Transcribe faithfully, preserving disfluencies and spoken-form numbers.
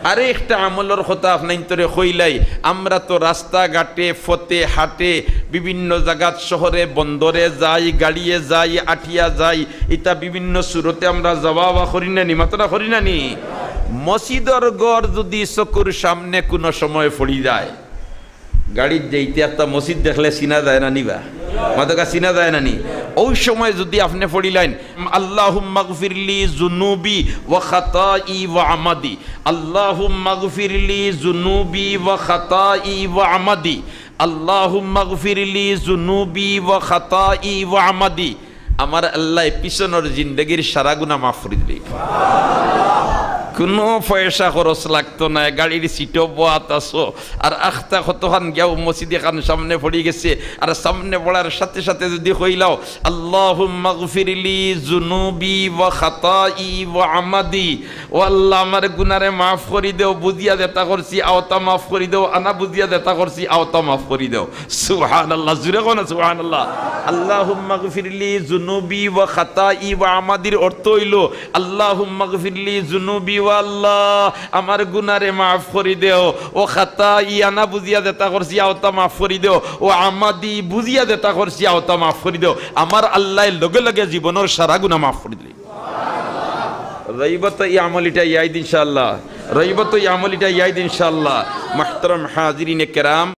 আরেকটা আমলর কথা আপনাইন্তরে কইলাই, আমরা তো রাস্তাঘাটে, পথে, হাটে, বিভিন্ন জাগাত, শহরে, বন্দরে যাই, গাড়িয়ে যাই, আটিয়া যাই, ইতা বিভিন্ন সুরতে আমরা যাওয়া আওয়া করি না নি, মাতরা করি না নি? মসজিদর ঘর যুদি চকুর সামনে কুনু সময় পড়ি যায়, গাড়িত যাইতে একটা মসজিদ দেখলে চিনা যায় না নি বা? মাতকা চিনা যায় না নি? ওই সময় যুদি আপনে পড়িলাইন, "আল্লাহুম্মাগফিরলি যুনুবি ওয়া খাতাই ওয়া আমাদি, আল্লাহুম্মাগফিরলি যুনুবি ওয়া খাতাই ওয়া আমাদি, আল্লাহুম্মাগফিরলি যুনুবি ওয়া খাতাই ওয়া আমাদি।" আমার আল্লায় পিছনর জিন্দেগির সারা গুনা মাফ করি দিলে। কুনু পয়সা খরচ লাগতো নায়, গাড়ির সিটো বওয়াত আছো, আর আখতা কতখান গিয়াও মসজিদ এখান সামনে পড়ি গেছে, আর সামনে পড়ার সাথে সাথে যুদি কইলাও, "আল্লাহুম্মাগফিরলি যুনুবি ওয়া খাতাই ওয়া আমাদি", "ও আল্লাহ, আমার গুনারে মাফ করি দেও, বুঝিয়া যেতা করছি অতা মাফ করি দেও, আনা বুঝিয়া যেতা করছি অতা মাফ করি দেও।" সুবহানাল্লাহ, জুরে কও না সুবহানাল্লাহ। "আল্লাহুম্মাগফিরলি যুনুবি ওয়া খাতাই ওয়া আমাদির" অর্থ অইলো, "আল্লাহুম্মাগফিরলি যুনুবি", ও আল্লাহ, আমার গুনারে মাফ করি দেও, "ও খাতাই", আনা বুঝিয়া যেতা করছি অতা মাফ করি দেও, "ও আমাদি", বুঝিয়া যেতা করছি অতা মাফ করি দেও। আমার আল্লায় লগে লগে জীবনর সারা গুনা মাফ করি দিলে। রইবো তো ই আমল ইটা ইয়াদ ইনশাআল্লাহ, রইবো তো ই আমল ইটা ইয়াদ ইনশাআল্লাহ। মুহতারাম হাজিরিনে কেরাম,